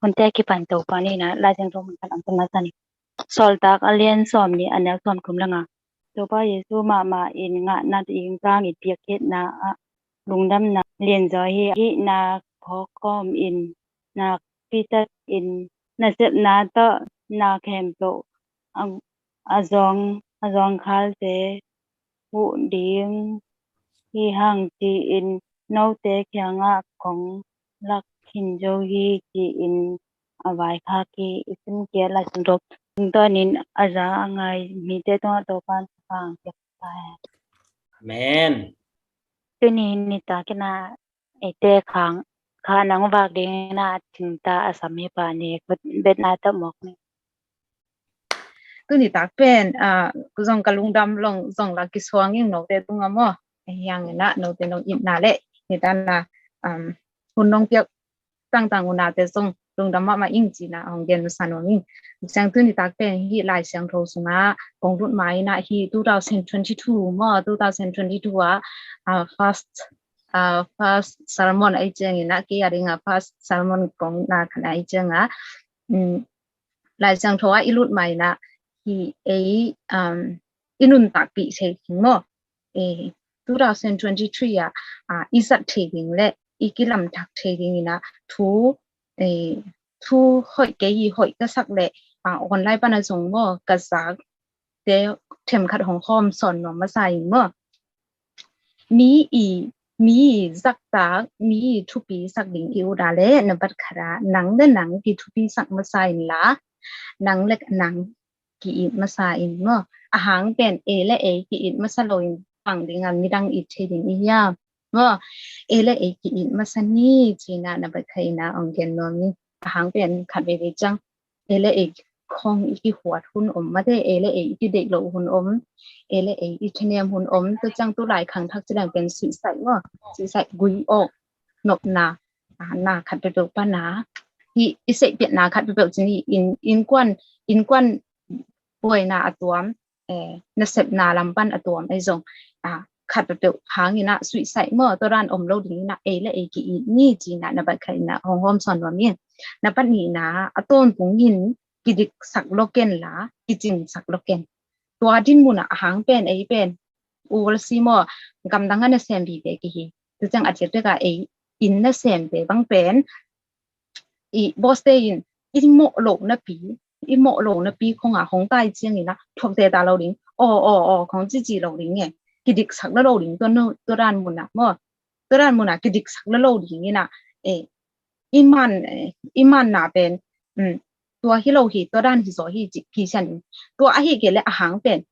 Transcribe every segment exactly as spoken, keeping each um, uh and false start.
Hunte kipan Topa ni na, Lai Siangtho mun khat ang tun masa ni. Sawltak a lian sawm ni a neu sawm thum le nga. Topa Jesu mahmah in ngahna ding tangin piakkhiatna ah lungdamna lianzaw hi. Hihna phawk khawm in, nakpi takin nasepna tawh na khempeuh a, a zawng, a zawngkhalte huh ding hi hang ci-in note kiangah kong lak khin zo hi ci-in a vaikhak hi. I simkhiat Lai Siangtho tungtawnin a za a ngai mite tungah Topa'n thupha hong pia ta hen. Amen. Tuni nitak in ah eite khang kha nang vak ding in ah cingta a sam hi pah ni, khut betna tawh mawk ni. Tuni tak pen, ah, zong ka lungdam long zong la kisuang ing note tungah maw. Ahi hangin ah note nong itna le nitak in ah, um, hun nong piak tangtang unate zong lungdam mahmah ing ci-in ah hong gen masa nuam ing. Ciang tuni tak pen hih Lai Siangtho sungah kong lut ma in ah hih two thousand twenty-two maw, two thousand twenty-two ah, ah, first, ah, first sermon ahi ciangin ah, kei a dingah first sermon kong na khat ahi ciangah, um, Lai Siangtho ah i lut ma in ah hih ei, um, i nuntakpih thei ding maw. Eh, two thousand twenty-three ah, ah, i zat thei ding le i kilamthak thei ding in ah thu, eh, thu hoih kei i hoih ka sak le, ah, online pan a zong maw ka zak te themkhat hong hawm sawn nuam masa ing maw. Mi i, mi i zaktak, mi i thupi sak ding i ut a le na bat khat ah nang le nang kithupi sak masa in la, nang le nang ki-it masa in maw. A hang pen ei le ei ki-it masa loin bang ding a midang it thei ding i hiam maw. Ei le ei ki-it masa ni ci-in ah na bat khat in ah hong gen nuam ing. A hang pen khat veivei ciang ei le ei khong i kihuat hun om mate, ei le ei i kideih loh hun om, ei le ei i thanem hun om. Tua ciang tu lai khangthak ci leng pen suicide maw, suicide gui awk nopna, ah, na khat peuhpeuh pan a hih i seihpiatna khat peuhpeuh ci ni, inn, innkuan, innkuan buaina a tuam, eh, nasepna lam pan a tuam ahi zong, ah, khat peuhpeuh hangin ah suicide maw, tua dan om lo ding in ah ei le ei ki-it ni ci-in ah na bat khat in ah hong hawm sawn nuam ing. Na bat nihna ah a tawntung in kidiksak lo ken la kicingsak lo ken. Tua din mun ah a hang pen ei pen u val si maw, gamdang ah nasem vive kihi. Tua ciang a diakdiak ah ei inn nasemte bang pen i boss te in i mawh lohna pi, i mawh lohna pi khong a hong tai ciangin ah thuakte ta lo ding. Aw, aw, aw khong cici lo ding e. Kidiksak la lo ding tua, tua dan mun ah maw. Tua dan mun ah kidiksak la lo ding in ah, eh, i man, eh, i manna pen, um, tua hi lo hi, tua dan hi zaw hi ci kician ding. Tua ahi kei le a hang pen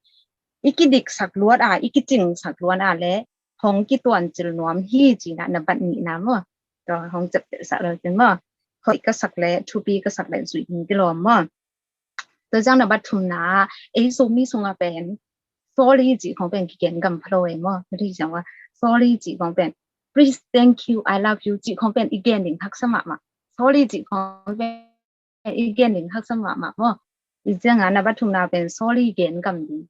i kidiksak luat a, i kicingsak luat a le hong kituancil nuam hi ci-in ah na bat nihna maw. Tua hong ciaptehsak lo ding maw. Hoih ka sak le thupi ka sak le zuih ding kilawm maw. Tua ciang na bat thumna, ei Zomi sungah pen sorry cih khong pen kigen gam pha lo e maw. Sorry cih khong pen, please, thank you, I love you cih khong pen i gen ding haksa mahmah. Sorry cih khong pen i gen ding haksa mahmah maw. I ciangah na bat thumna pen sorry gen gam ding.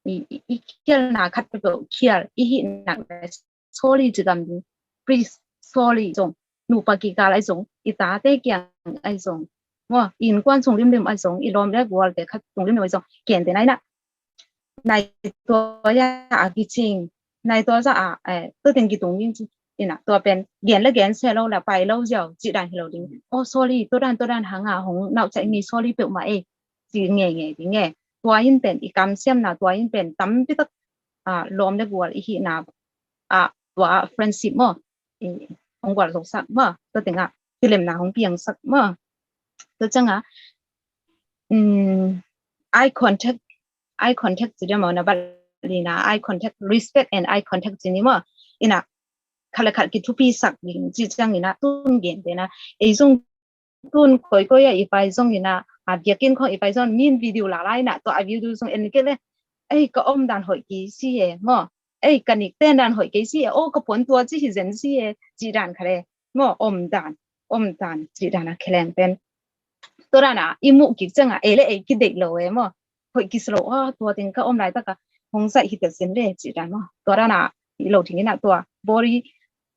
I, i, i khialna khat peuhpeuh khial i hih nak le sorry ci gam ding. Please, sorry zong. Nupa kikal ahi zong, i tate kiang ahi zong maw, i innkuan sung limlim ahi zong, i lawm le gualte khat sung limlim ahi zong, kente na in ah nai tua ya a kicing, nai tua za a, eh, tua teng kitung ding ci. Ina tua pen gen le gen se lo la pai lo ziau cih dan hi lo ding. Oh, sorry, tua dan, tua dan hang a hong nauh cai mi, sorry peuhmah ei ci ngei ngei ding e. Tua in pen i kamsiamna, tua in pen tampi tak, ah, lawm le gual i hihna, ah, tua friendship maw, i hong gual zo sak maw, tua tengah kilemna hong piang sak maw. Tua ciangah, um, eye contact, eye contact ci dia maw, na bat lina, eye contact, respect and eye contact ci ni maw. Ina khat le khat kithupi sak ding ci ciang ina tun gente na, ei zong tun koikoi a i pai zong ina, a biakinn khong i pai zong min video la lai na, tua a video zong en kei le, ei ka om dan hoih kei si e maw, ei ka nik ten dan hoih kei si e, o ka puan tua ci hi zen si e, ci dan khat e maw, om dan, om dan ci dan a kheleng pen. Tua dan a i muh kik ciang a ei le ei kideih lo e maw, hoih kisa lo, a tua teng ka om laitak a hong zaih hi tet zen le ci dan maw. Tua dan a i lo thing ina tua body,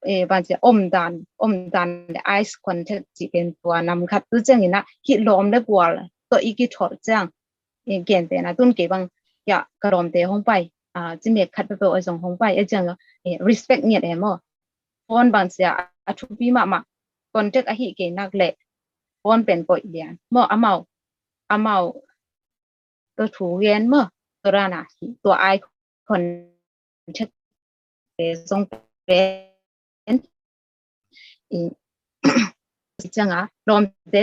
eh, bang cia omdan, omdan le eye contact ci pen tua nam khat tu ciang ina hih lawm le gual tawh i kitholh ciang, eh, gen pen a tun kei bang ya ka lawmte hong pai, ah, ci mek khat peuhpeuh a zong hong pai, eh, ciang, eh, respect ngiat eh maw. Phone bang cia a thupi mahmah, contact ahi kei nak le phone pen koih lian maw, amau, amau tua thu gen maw, tua rana hi, tua eye contact te zong pen i cianga lawmte,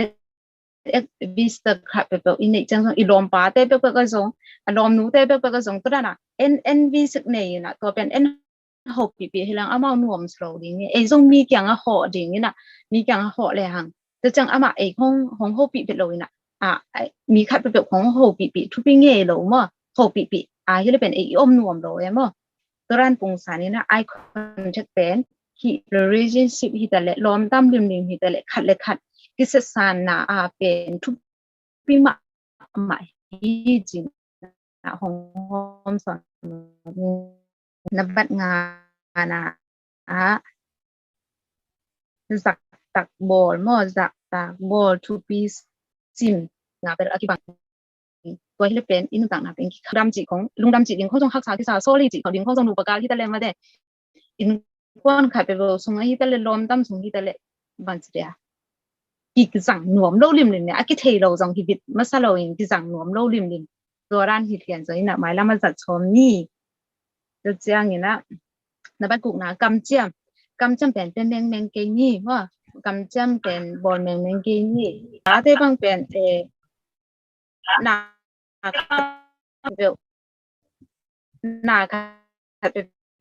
eh, visa khat peuhpeuh i neih ciang zong, i lawmpate peuhpeuh a zong, a lawmnute peuhpeuh a zong, tua rana en, en visa nei ina tua pen en hopihpih hi lang amau nuam lo ding hi. Ei zong mi kiang a hawh ding ina, mi kiang a hawh le hang. Tua ciang amah ei hong, hong hopihpih lo ina, a, a, mi khat peuhpeuh hong hopihpih thupi ngei lo maw. Hopihpih a hi le pen ei i om nuam lo e maw. Tua ran pungsan ina eye contact pen hih relationship hi ta le, lawmdam limlim hi ta le, khat le khat kisatsanna a pen thupi mahmah hi cin a hong hawm sawn na bat nga na a zaktak bawl maw, zaktak bawl thupi sim na bel a kibang. Tua hi le pen i nuntakna pen ki lungdam cih khong, lungdam cih ding khong zong haksa kisa, sorry cih khong ding khong zong nupa kal hi ta le mate. Innkuan khat peuhpeuh sung ahi ta le, lawmdam sung hi ta le, bang ci dia, kizang nuam lo limlim ne, a kithei lo zong hi bit masa lo in kizang nuam lo limlim. Tua ran hi thian zong ina mailam a zat sawm ni. Tua ciang ina na bat gukna kamciam, kamciam pen pen mengmeng kei ni maw, kamciam pen bawl mengmeng kei ni. Tate bang pen, eh, na khat peuh, na khat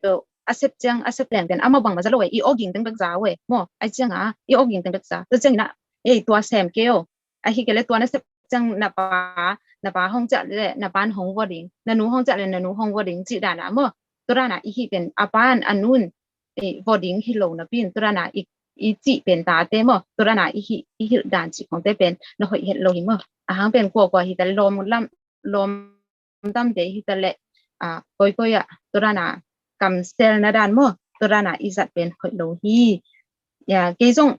peuh a sep ciang, a sep leng pen amau bangmah za lo e, i awging teng bek za e maw. Ai cianga i awging teng bek za, tua ciang ina ei tua sem kei o, ahi kei le tua na sep ciang na pa, na pa hong ciah le na pan hong vua ding, na nu hong ciah le na nu hong vua ding cih dana maw. Tua dana i hih pen a pan a nun, eh, vua ding hi lo napi in tua dana i, i cih pen tate maw, tua dana i hih, i hilh dan cih khongte pen na hoih het lo hi maw. A hang pen kuakua hi ta le, lawm lam, lawmdamte hi ta le, ah, koikoi ah tua dana kamsel na dan maw, tua dana i zat pen hoih lo hi. Ya, kei zong,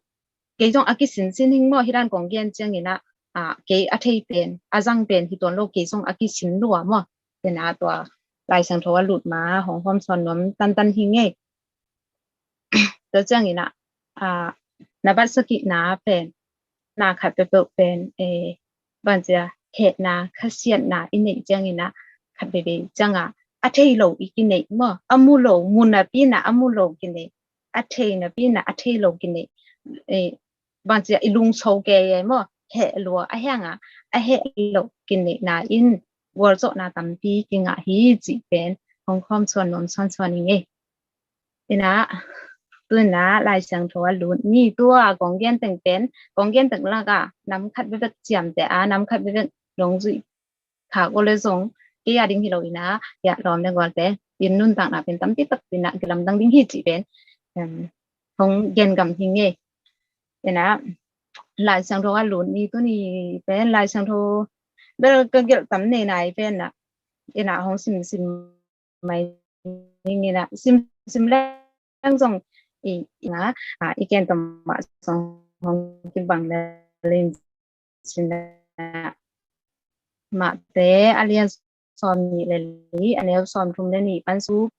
kei zong a kisinsin hing maw, hi dan kong gen ciang ina, ah, kei a thei pen, a zang pen hi tuan lo, kei zong a kisin lua maw. Ina tua Lai Siangtho a lut ma hong hawm sawn nuam tantan hi ngei. Tua ciang ina, ah, na bat sakihna pen, na khat peuhpeuh pen, eh, bang cia hehna, khasiatna i neih ciang ina, khat veivei cianga a thei lo i kineih maw, a mu lo, mu napi ina a mu lo kineih, a thei napi ina a thei lo kineih, eh, bang cia i lungso kei e maw, heh lua a hianga a heh lo kineihna in gualzawhna tampi kingah hi cih pen hong khawm suan nuam suansuan i ngei. Ina, tu ina Lai Siangtho a lut ni, tua kong gen teng pen, kong gen teng laka nam khat bebek ciamteh a, nam khat bebek nong zuih khak o le zong kei a ding hi lo ina, ya lawm le gualte in nuntakna pen tampi tak ina kilamdang ding hi cih pen, em, hong gen gam hi ngei. Ina, Lai Siangtho a lut ni, tuni pen Lai Siangtho bel ka gelh tam nei nai pen na, ina hong simsim mai ning ina, simsim leng zong i, ina, ah, i ken tom mah zong hong kibang le lin sina. Mate a lian sawm nih le li, a neu sawm thum le nih pan su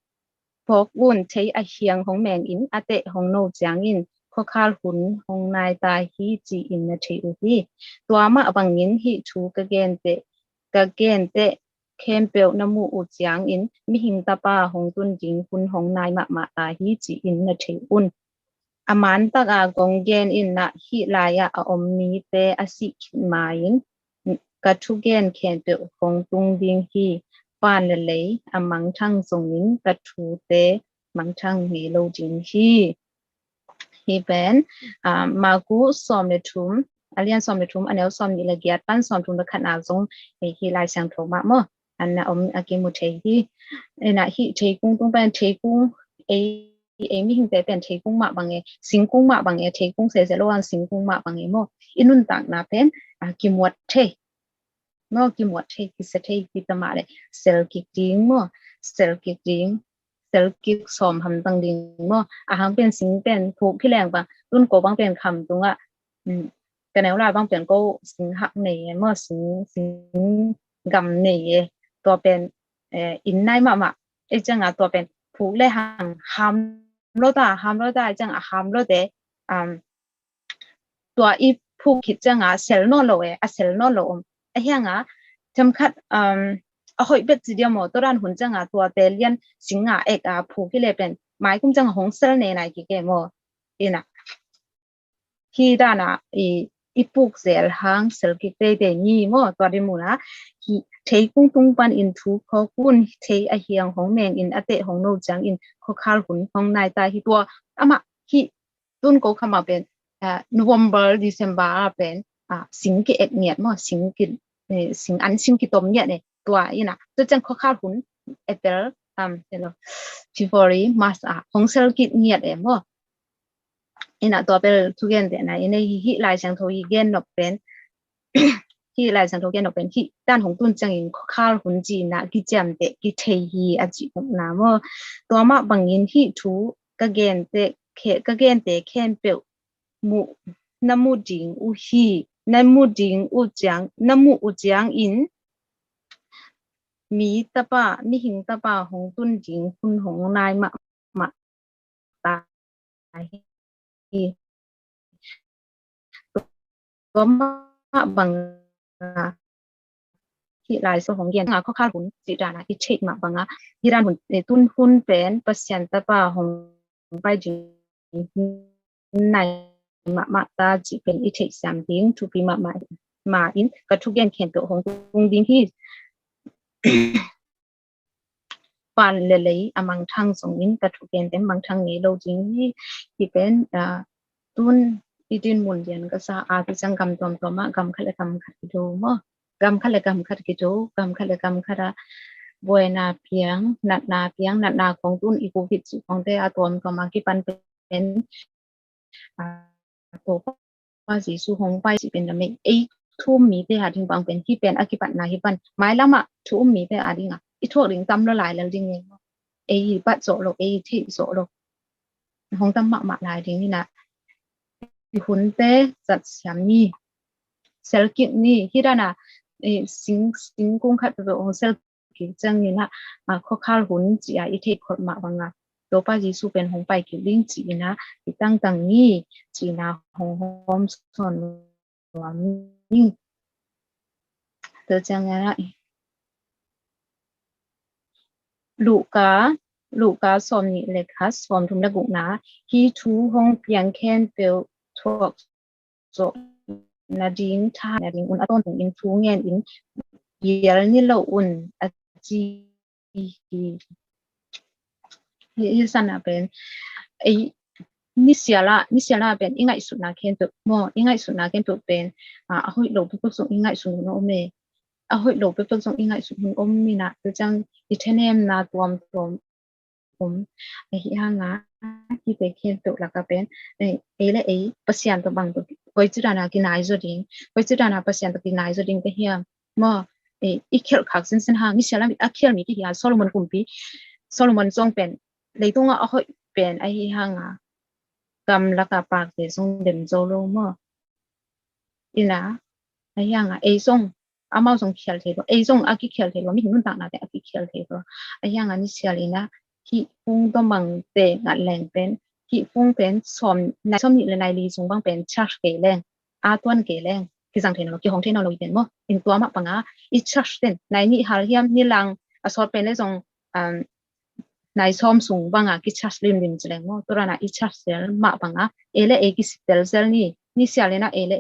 phawk un, thei a hiang hong meng in, a teh hong no ciangin khuakhal hun hong nai ta hi ci-in na thei uh hi. Tua mah bangin hih thu ka gente, ka gente khempeuh na muh uh ciangin mihing tapa hong tun ding hun hong nai mahmah ta hi ci-in na thei un. A man taka kong gen in na, hih lai-ah a om mite a sih khit ma-in ka thugen khempeuh hong tung ding hi. Van le lei a mangthang zongin ka thute mangthang ngei lo ding hi. Hih pen, ah, Maku sawm le thum, a lian sawm le thum, a neu sawm nih le giat pan sawm thum le khatna zong, eh, hih Lai Siangtho mah maw, an na om a kimu thei hi. Ina hih theikung tung pen, theikung, ei, ei mihingte pen theikung mah bang e, singkung mah bang e, theikung sese lo ang singkung mah bang e maw. I nuntakna pen, ah, kimuat thei maw, kimuat thei, kisia thei, kitamah le sel kik ding maw, sel kik ding. sel kik sawm hamtang ding maw. A hang pen sing pen phuk hi leng bang, tun ko bang pen kham tungah, um, ka neu lai bang pen ko sing hak nei e maw, sing, sing gam nei e. Tua pen, eh, inn nai mahmah. Ei ciangah tua pen phuk le hang ham lo ta, ham lo ta, ei ciangah ham lo te, um, tua i phuk khit ciangah sel nawn lo e, a sel nawn lo om. A hiangah themkhat, um, a hoih bet ci dia maw, tua dan hun ciangah tua te lian sing a ek a phuk hi le pen maikum ciangah hong sel ne nai kik e maw. Ina. Hi dana i, i puk zel hang sel kik teitei ni maw, tua din muna. Hi thei kung tung pan in thu khawk un, thei a hiang hong meng in a teh hong no ciang in khuakhal hun hong nai ta hi tua. Amah hi tun ko khamah pen, ah, November, December ah pen, ah, sing ki ek ngiat maw, sing ki, eh, sing an sing ki tom ngiat e, tua ina. Tua ciang khuakhal hun April, um, hello, February, March ah hong sel kik ngiat e maw. Ina tua bel thugen te na, ina hi, hi Lai Siangtho hi gen nop pen, hi Lai Siangtho gen nop pen, hi dan hong tun ciangin khuakhal hun ci na, kiciam te, kithei hi a ci nop na maw. Tua mah bangin hi thu ka gen te, khe, ka gen te khempeuh mu, na mu ding uh hi, na mu ding uh ciang, na mu uh ciangin mi tapa, mihing tapa hong tun ding hun hong nai mahmah ta hi. Tua mah bang a, hi Lai Siangtho hong gen a, khuakhal hun ci dan a i theih mah bang a, hi dan hun, eh, tun hun pen Pasian tapa hong pai ding hun nai mahmah ta cih pen i theihsiam ding thupi mahmah, mah in ka thugen khempeuh hong tung ding hi. Van le lei a mangthang zongin ka thugen pen mangthang ngei lo ding hi. Hi pen, ah, tun i dinmun lian ka sa a, tu ciang gam tuamtuam ah gam khat le gam khat kido maw. Gam khat le gam khat kido, gam khat le gam khat ah buaina piang, natna piang, natna khong tun i Covid cih khongte a tuamtuam a kipan pen, ah, Topa Jesu hong pai cih pen lam ei thu um mite a ding bang pen hi pen a kipatna hi pan. Mailam ah thu um mite a ding a i thuak ding tam lua lai lel ding e. Ei bat zawh lo, ei theih zawh lo. Hong tam mahmah lai ding hi na. I hunte zat siam ni. Sel kik ni. Hi dan a, eh, sing, singkung khat peuhpeuh hong sel kik ciangin ah, ah, khuakhal hun ci a i theih khol mah bang a, Topa Jesu pen hong pai kik ding ci in ah i tangtang ni, ci in ah hong hawm sawn nuam ni. Tua ciangin ah Luka, Luka sawm nih le khat, sawm thum le gukna, hi thu hong piang khempeuh thuak zawh nading, tha nading un a tawntungin thu ngen in gial ni lo un a ci hi. Hi, hi san a pen, ei, nisial a, nisial a pen i ngaihsutna khempeuh maw, i ngaihsutna khempeuh pen, a, a hoih lo peuhpeuh zong i ngaihsut hun om e. A hoih lo peuhpeuh zong i ngaihsut hun om in ah, tu ciang i thanemna tuamtuam om. Ahi hang a, hihte khempeuh lak a pen, eh, ei le ei Pasian tawh bang tawh koi ci dan a kinai zaw ding, koi ci dan a Pasian tawh kinai zaw ding ka hiam maw. Eh, i khialh khak sinsen hang, nisial a khial mi ki hi a, Solomon kumpi, Solomon zong pen leitung a a hoih pen ahi hang a, gamlak a pakte zong dem zo lo maw. Ina, ahi hang a ei zong, amau zong khial thei lo, ei zong a kikhial thei lo, mihing nuntaknate a kikhial thei lo. Ahi hang a nisial in ah hih phung tawh bangte ngat leng pen, hih phung pen sawm, nai sawm nih le nai li sung bang pen charge kei leng, a tuan kei leng kizang thei nawn lo, kihong thei nawn lo i pen maw. In tua mah bang a i charge ten nai nih hal hiam, ni lang a sawt pen le zong, um, nai sawm sung bang a ki charge limlim ci leng maw. Tua dan a i charge zel mah bang a, ei le ei kisep zelzel ni, nisial in ah ei le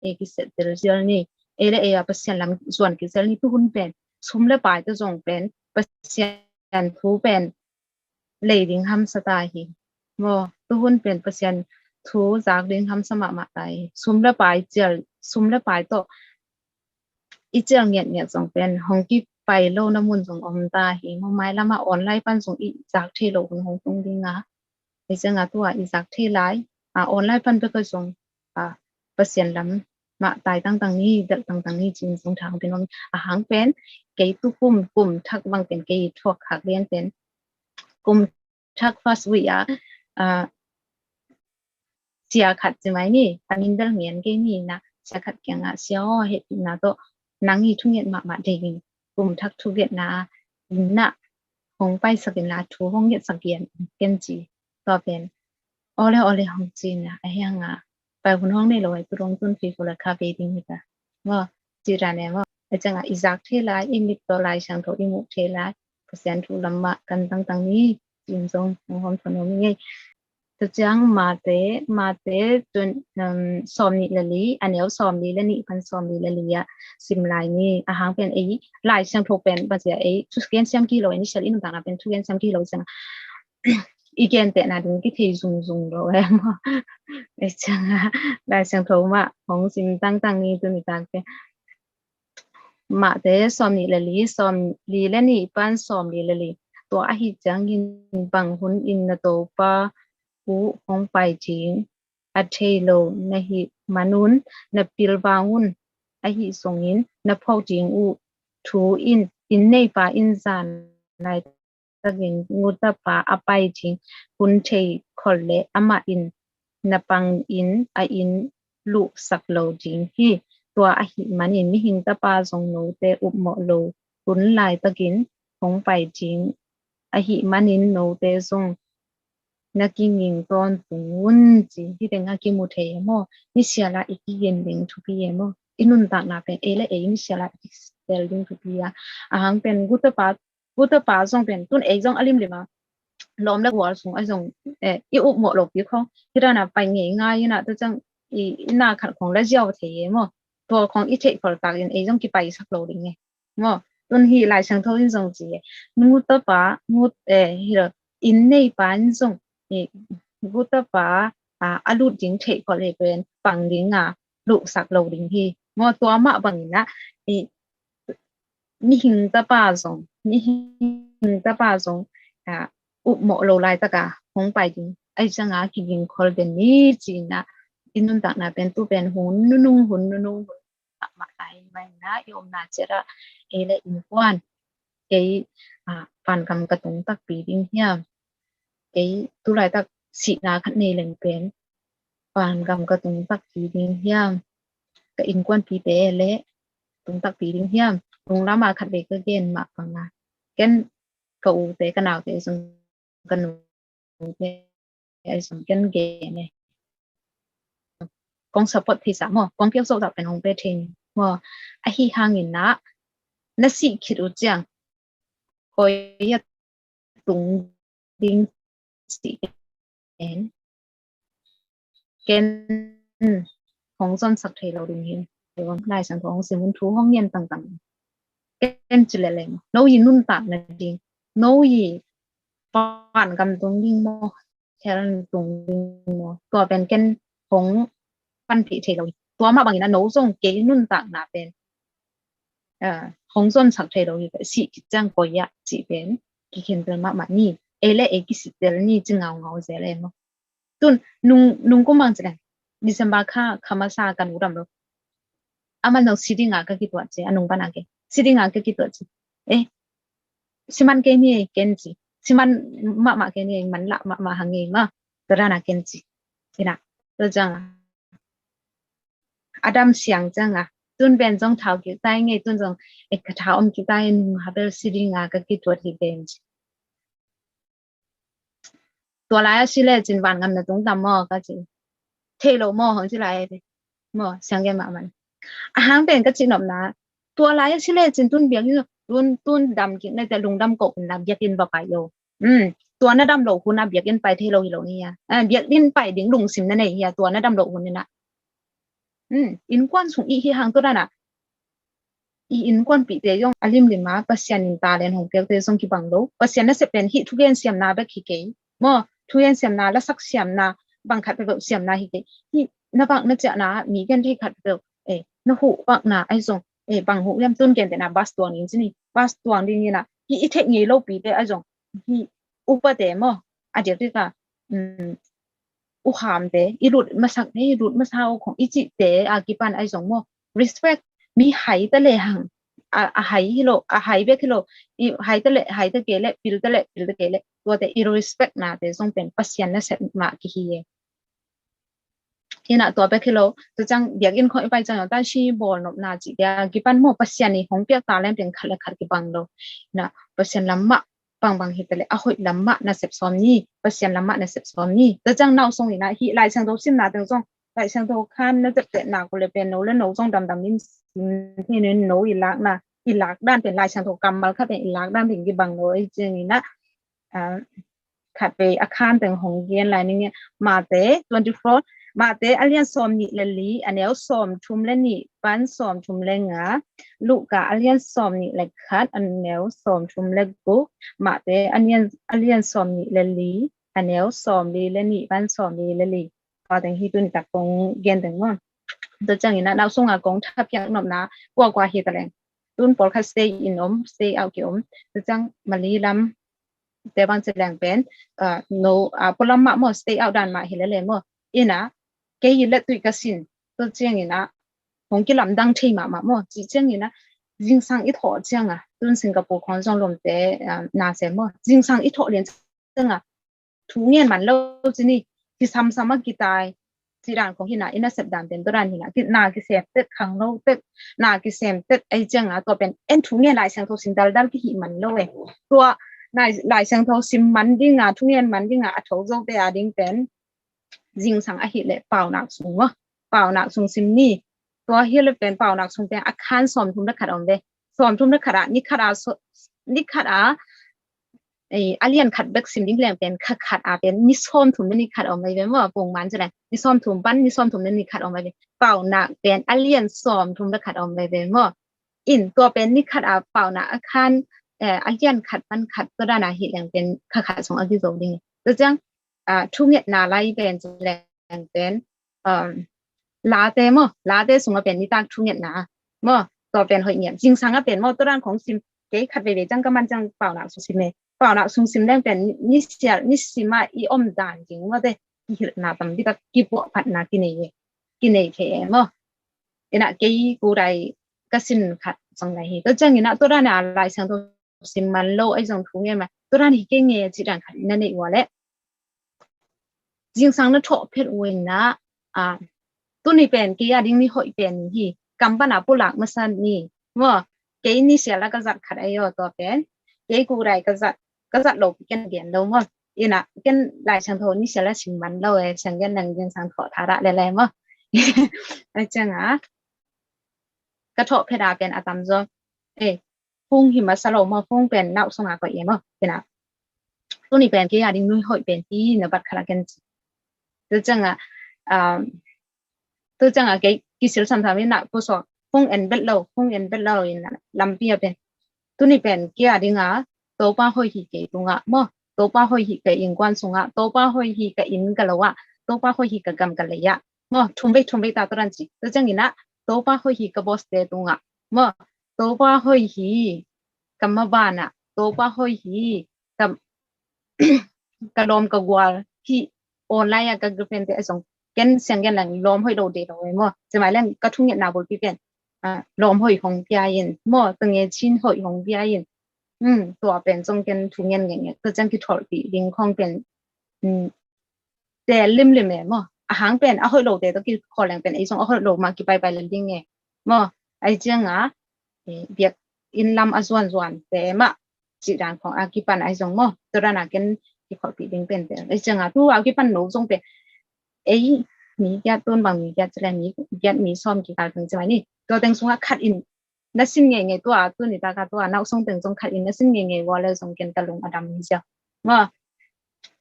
ei kisep zelzel ni, ei le ei a Pasian lam zuan kizel ni. Tuhun pen sum le pai tawh zong pen Pasian thu pen lei ding hamsa ta hi maw. Tuhun pen Pasian thu zak ding hamsa mahmah ta hi. Sum le pai cial, sum le pai tawh i cial ngiatngiat zong pen hong kipai lo na mun zong om ta hi maw. Mailam a online pan zong i zak thei lo hun hong tung ding a, hi ciang a tua i zak thei lai a, online pan bek a zong, a, Pasian lam mah tai tangtang ni, delh tangtang ni ci-in zong thang pen om. A hang pen kei tu kum, kum thak bang pen kei thuak khak lian pen Kum thak first week ah, ah, sia khat ci mai ni, a min bel ngen kei ni na, sia khat kiangah, sia aw, hehpihna tawh nang i thunget mahmah dei in, kum thak thungetna in na hong paisak in la, thu hong ngetsak in ken ci. Tua pen aw le aw le hong ci na, a hiang a pai hun hong nei lo ai, tu dong tun fifo la kha bei ding hi ta maw, ci ra ne maw. A ciangah i zak thei lai, i mit tawh Lai Siangtho i muh thei lai, Pasian thu lam mah kan tangtang ni, cin zong hong hawm thon hong ngei. Tua ciang Mate, Mate tun, um, sawm nih le li, a neu sawm li le nih pan sawm li le li ah sim lai ni. A hang pen ei Lai Siangtho pen bang sia ei thugen siam ki lo, ei ni sial i nuntakna pen thugen siam ki lo ciang i gentehna ding kithei zungzung lo em. Ei ciang a Lai Siangtho mah hong sim tangtang ni tuni tak pen. Mate sawm nih le li, sawm li le nih pan sawm li le li. Tua ahi ciangin bang hun in na Topa uh hong pai ding a thei lo na hih manun na pilvang un, ahi zongin na phawk ding uh thu in, inn neipa in zan lai takin ngutapa a pai ding hun thei khol le amah in na pang in a inn luhsak lo ding hi. Tua ahi manin mihing tapa zong note upmawh lo hun laitakin hong pai ding ahi manin note zong na kinging tawntung un ci. Hih teng a kimu thei e maw? Ni siala i kigin ding thupi e maw? I nuntakna pen ei le ei ni siala i kisel ding thupi a. A hang pen gutapa, gutapa zong pen tun ei zong a limlim a lawm le gual sung a zong, eh, i upmawh lo pi khong hih dana pai ngei ngai ina, tua ciang i, i na khat khong la ziau thei e maw? Tua khong i theih khol takin ei zong kipaisak lo ding e maw? Tun hi Lai Siangtho in zong ci e, ngut tapa, ngut, eh, hi lo, inn neipa in zong, eh, ngut tapa, ah, a lut ding theih khol hi pen pang ding a, luhsak lo ding hi maw? Tua mah bangin a, eh, mihing tapa zong, mihing tapa zong, ah, upmawh lo laitaka hong pai ding, ahi cianga kiging khol den ni ci-in a, i nuntakna pen tu pen hun nunung, hun nunung, hun mahmah lai mai na, i omna ciat ah ei le innkuan, kei, ah, vangam ka tung takpi ding hiam? Kei tu laitak sihna khat nei leng pen vangam ka tung takpi ding hiam? Ka innkuanpite le tung takpi ding hiam? Lunglam a khat vei ka gen mah bang a, ken ka ute ka naute zong, ka nute ahi zong ken gen e. Kong support thei sa maw, kong piak zawhzawh pen hong pe thei maw? Ahi hangin a, na sih khit uh ciang koi a tung ding cih ken, ken hong zonsak thei lo ding hi. Lai Siangtho hong sim un, thu hong ngen tangtang, ken ci leleng no i nuntakna ding, no i vangam tung ding maw, hell tung ding maw, tua pen ken hong panpih thei lo hi. Tua mah bangin a no zong kei nuntakna pen, ah, hong zonsak thei lo hi. Sih khit ciang koi ah cih pen kikhentel mahmah ni. Ei le ei kisittel ni ci ngaungau zel e maw? Tun nung, nung kum bang ci leng, December kha, kha masa ka nu dam lo. Aman zong si dinga ka kituat ci, a nung pana ke si dinga ka kituat ci. Eh, si man kei ni ei ken ci. Si man mahmah kei ni ei, man lah mahmah hang ei maw? Tua dana ken ci. Ina, tua cianga a dam siang cianga, tun pen zong thau kik tai ngei, tun zong, eh, ka thau om kik tai, nung ha bel si dinga ka kituat hi pen ci. Tua lai a si lecin vangam na tung tam maw ka ci. Thei lo maw hong ci lai maw, siang gen mahmah. A hang pen ka ci nopna, tua lai a si lecin tun biakinn, tun, tun dam kik na te lungdam ko un na biakinn va pai lo. Um, tua na dam lo hun a biakinn pai thei lo hi lo ni a. Ah, biakinn pai ding lungsim na nei hi a, tua na dam lo hun ni na. Um, innkuan sung i hi hang tua dana i innkuanpihte zong a limlim a Pasian in talent hong piakte zong kibang lo. Pasian nasep pen hih thugen siamna bek hi kei maw, thugen siamna, lasak siamna, bang khat peuhpeuh siamna hi kei. Hih na vak na ciahna, mi gen thei khat peuh, eh, na huh vakna ahi zong, eh, bang huh hiam, tun gentehna bas tuang ding ci ni, bas tuang ding ina, hih i theih ngei lopite ahi zong, hih upate maw, a diakdiak a, um, u hamte, i lut masak te, i lut masa uh khong i cihte a kipan ahi zong maw, respect, mi hai ta le hang, a, a hai hi lo, a hai bek hi lo, i hai ta le, hai ta kei le, pil ta le, pil ta kei le, tuate i respect nate zong pen Pasian nasep mah kihi e. Ina tua bek hi lo, tu ciang biakinn khong i pai ciang ta si bawl nopna cih dia kipan maw Pasian i hong piak talent pen khat le khat kibang lo. Ina Pasian lam mah bangbang hi ta le, a hoih lam mah nasep sawm ni, Pasian lam mah nasep sawm ni. Tu ciang nau sung ina hi Lai Siangtho simna teng zong, Lai Siangtho khan na zep teh nak uh le pen no le no zong damdam in sim thei nin no i lakna, i lak dan pen Lai Siangtho kammal khat pen i lak dan pen kibang lo ei ciang ina, ah, khat vei a khan teng hong gen lai ning e. Mate twenty-four, Mate a lian sawm nih le li, a neu sawm thum le nih pan sawm thum le nga, Luka a lian sawm nih le khat, a neu sawm thum le guk, Mate a lian, a lian sawm nih le li, a neu sawm li le nih pan sawm li le li. Tua teng hi tuni tak kong gen teng maw. Tua ciang ina nau sunga kong thapiak nopna kuakua hi ta leng. Tun pawlkhat stay in om, stay out ki om. Tua ciang Mali lam te bang ci leng pen, ah, no, ah, pualam mah maw, stay out dan mah hi le le maw. Ina, kei hi le tui ka sin, tua ciang ina, hong kilamdang thei mahmah maw. Ci ciang ina, zingsang i thawh ciang a, tun Singapore khong zong lomte, ah, na se maw. Zingsang i thawh lian ciang a, thu ngen man lo ci ni, kisamsam a kitai, ci dan khong hi na, i nasep dan pen tua dan hi na, ki, na kisem tet, khangno tet, na kisem tet, ei ciang a, tua pen, en thu ngen Lai Siangtho sim daldal kihi man lo e. Tua, na, Lai Siangtho sim man ding a, thu ngen man ding a, a tho zo te a ding pen, zingsang ahih leh Paunak sung maw. Paunak sung sim ni. Tua hi leh pen Paunak sung pen a khan sawm thum le khat om ve. Sawm thum le khat ah, ni khat ah, so, ni khat ah, ei, a lian khat bek sim ding leng pen kha khat ah pen ni sawm thum le ni khat om ve maw. Pung man ci leng ni sawm thum pan ni sawm thum le ni khat om ve. Paunak pen a lian sawm thum le khat om ve maw. In tua pen ni khat ah Paunak a khan, eh, a lian khat pan khat tua dan a hi leng pen kha khat sung a kizo ding. Tua ciang, ah, thungetna lai pen ci leng pen, um, Late maw, Late sung a pen nitak thungetna maw, tua pen hoih ngiat. Zingsang a pen maw, tua dan khong sim, kei khat veivei ciang ka man ciang Paunak sung sim e. Paunak sung sim leng pen ni, ni sial, ni sim a i om dan ding maw te, kihilhna tampi tak, kipuahphatna kinei e, kinei thei e maw. Ina kei ku dai ka sin khat zong lai hi. Tua ciang ina tua dan a Lai Siangtho sim man lo, ei zong thu ngen man. Tua dan hi kei nge ci dan khat na nei ua leh. Zingsang na thawh phet uh ina, ah, tuni pen kei a ding ni hoih pen hi. Kam pan a pulak masa ni. Maw, kei ni sial a ka zat khat ahi aw tua pen. Kei ku dai ka zat, ka zat lo pi ken gen lo maw. Ina, ken Lai Siangtho ni sial a sim man lo e, siang gen nang zingsang thawh tha rah le le maw. Ei ciang a, ka thawh phet a pen a tam zaw. Eh, phung hi masa lo maw, phung pen nau sung a koih e maw. Ina, tuni pen kei a ding ni hoih pen hi na bat khat a ken ci. Tua ciang a, um, tua ciang a kei kisil samsam ina pusuak phung en bet lo, phung en bet lo ina lampi a pen. Tuni pen kei a ding a, Topa hoih hi kei tung ah maw. Topa hoih hi ka innkuan sung ah, Topa hoih hi ka inn ka lo ah, Topa hoih hi ka gam ka lei ah. Maw, thum vei, thum vei ta tua dan ci. Tua ciang ina, Topa hoih hi ka boss te tung ah. Maw, Topa hoih hi ka maban ah, Topa hoih hi ka, ka lawm ka gual hi online a ka girlfriend te a zong ken siang gen lang lawm hoih lo de lo e maw. Ci mai leng ka thungetna bulpi pen, ah, lawm hoih hong pia in. Maw, ka ngei chin hoih hong pia in. Hmm, tua pen zong ken thu ngen ngen ngen. Tua ciang kitholhpih ding khong pen, hmm, te limlim e maw. A hang pen, a hoih lo te tawh kikhol leng pen, ei zong a hoih lo mah kipaipai le ding e. Maw, ei ciang a, eh, biakinn lam a zuanzuan te mah, ci dan khong a kipan ei zong maw. Tua dan a ken kikholhpih ding pen te. Ei ciang a, tu a kipan no zong pen, ei, mi giat tun bang mi giat ci le mi giat mi sawm kikal teng ci mai ni. Tua teng sung a khat in, na sin ngeingei tua, tuni tak a tua, nau sung teng zong khat in na sin ngeingei ua le zong ken ka lung a dam hi sia. Maw,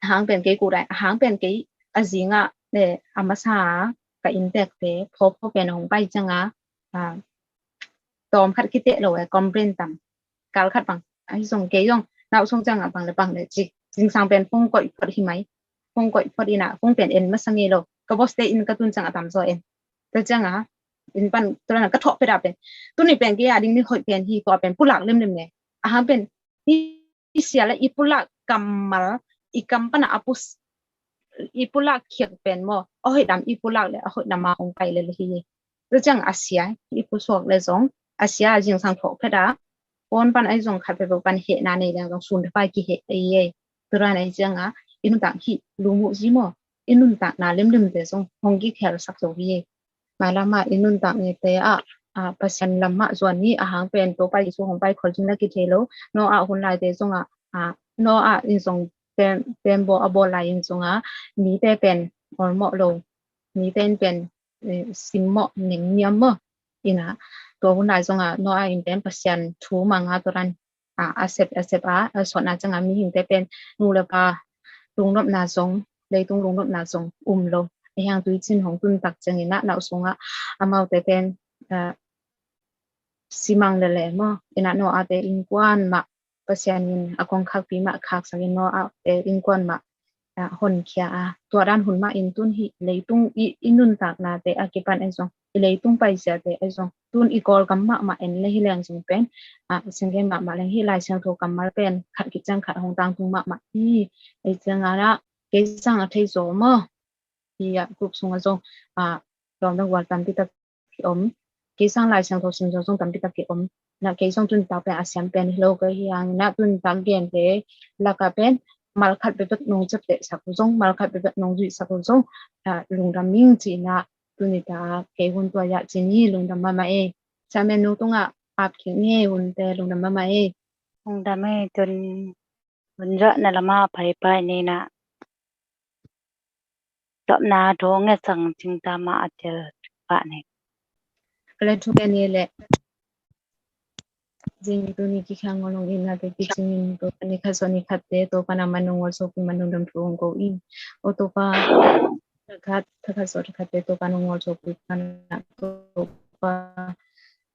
a hang pen kei ku dai, a hang pen kei a zing ah, eh, a masa ka inntek te, phaw phaw pen hong pai ciang a, ah, tawm khat kiteh lo e, complain tam. Kal khat bang, ahi zong kei zong, nau sung ciang a bang le bang le ci. Zingsang pen phung koih phot hi mai. Phung koih phot ina, phung pen en masa ngei lo. Ka boss te inn ka tun ciang a tam zaw en. Tua ciang a, inn pan, tua dan a ka thawh phet a pen. Tuni pen kei a ding ni hoih pen hi, tua pen pulak limlim ne. A hang pen, ni sial a i pulak kammal, i kam pan a a pus, i pulak khiak pen maw. A hoih dam i pulak le, a hoih dam a hong pai le le hi. Tua ciang a sia, i pusuak le zong, a sia a zingsang thawh phet a, pawn pan ahi zong khat peuhpeuh pan hehna nei leng zong sun thapai kiheh ahi ei. Tua dan ahi cianga i nuntak hih lum uh zi maw, i nuntakna limlimte zong hong kikhelsak zo hi ei. Mailamah i nuntak nite ah, ah, Pasian lamah zuan hi. Ahang pen Topa Jesu hong pai khol ding na kithei lo. Noah hun laite zongah, ah, Noah in zong tem, tembaw a bawl lai in zongah mite pen olmawh lo. Mite in pen, eh, simmawh nengniam maw. Ina tua hun lai zongah Noah in pen Pasian thu manga tua dan, ah, a sep a sep a, a sawtna cianga mihingte pen nu le pa lungnopna zong, leitung lungnopna zong um lo. Ahi hang tuicin hong tun tak ciangin ah nau sungah amaute pen, ah, simang lele maw. Ina Noah te innkuan mah Pasian in a kongkhakpi mah khaksakin Noah te innkuan mah, ah, honkhia a, tua dan hun mah in tun hih leitung i, i nuntaknate a kipan ahi zong, i leitung paisiate ahi zong, tun i Kawlgam mahmah en le hi leng zong pen, ah, singgen mahmah leng hih Lai Siangtho kammal pen khat khit ciang khat hong tangtung mahmah hi. Ahi ciangin ah kei sang a thei zaw maw. Hi a group sungah zong, ah, lawm dang gual tampi tak kiom. Kei sang Lai Siangtho sim zong zong tampi tak kiom. Na kei zong tun tak pen a siam pen hi lo ka hi hang na tun tak gen te laka pen mal khat pepek nong ciapteh sak uh zong, mal khat pepek nong zuih sak uh zong, ah, lungdam ing ci na tuni tak kei hun tua yah ci ni. Lungdam mahmah ei. Siamen nu tungah ap kik ni ei hunte. Lungdam mahmah ei. Lungdam ei. Tun hun zawhna lamah paipai ni na. Tawpna thu nge sang cing ta ma a tel pah ni. Kale thu ke ni le. Zing tu ni ki khang ngolong in na te ki cing in tu ni khat so ni khat te Topa na ma nong ngol so ki ma nong dam thu ngol ko in. O Topa, khat, khat so khat te Topa nong ngol so ki ma na Topa.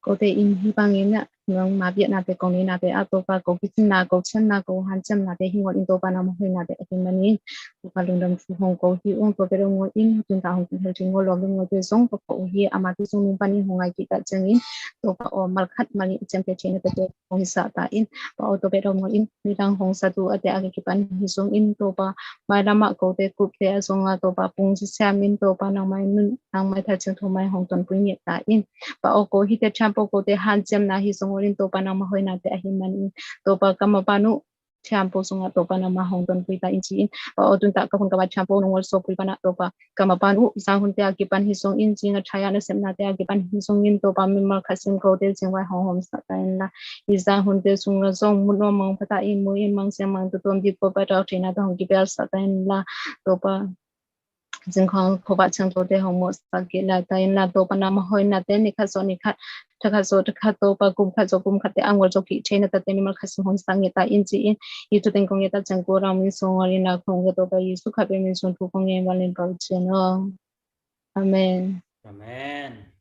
Kote in hih bangin ah nangma biaknate, kong neinate ah Topa, ko kicinna, ko ciamna, ko hanciamnate hi ngol in Topa, nangma hoihnate a hi manin Topa, lungdam thu hong ko hi ung. Tua bek dong ngol in, tun ta hong kihel ding ngol, lawm ding ngol te zong Topa uh hi, amate zong nung panin hong ngai kik ta ciangin Topa aw, mal khat mal nih ciamteh theihna tete hong hisah ta in. Pa aw, tua bek dong ngol in, nidang hong satu a te a kipan hi zong in Topa, mailamah kote kupte a zong a Topa pung sisiam in Topa, nangmai nun, nangmai tha ciang tho mai hong tonpui ngiat ta in. Pa aw, ko hite thiampo kote hanciamna hi zong ol in Topa, nangma hoihnate a hi manin Topa, ka mapan uh thiampo sungah Topa, nangma hong tonpui ta in ci in. Pa aw, tun tak ka hun ka vai thiampo nong ol sopui panah Topa, ka mapan uh zang hunte a kipan hi zong in, zing a thai a nasepnate a kipan hi zong in Topa, mimal khat sim kote zingvai hong hawmsak ta in la. I zang hunte sung la zong mun nuam mang pha ta in, mu in mang siang mang tutuam dik Topa, tau theinate hong kipialsak ta in la. Topa, zingkhong khuavak ciangthote hong mawhsak kik lai ta in la Topa, nangma hoihnate ni khat zawh ni khat, tha khat zawh tha khat Topa, kum khat zawh kum khat te a ngol zawh kik theihna tate mimal khat sim hong sak ngiat ta in ci in. Hih thu teng kong ngiat ta ciang ko rang min sung ngol in la khong ka Topa Jesu khat pen min sung thu kong ngen valin pau cian aw. Amen. Amen.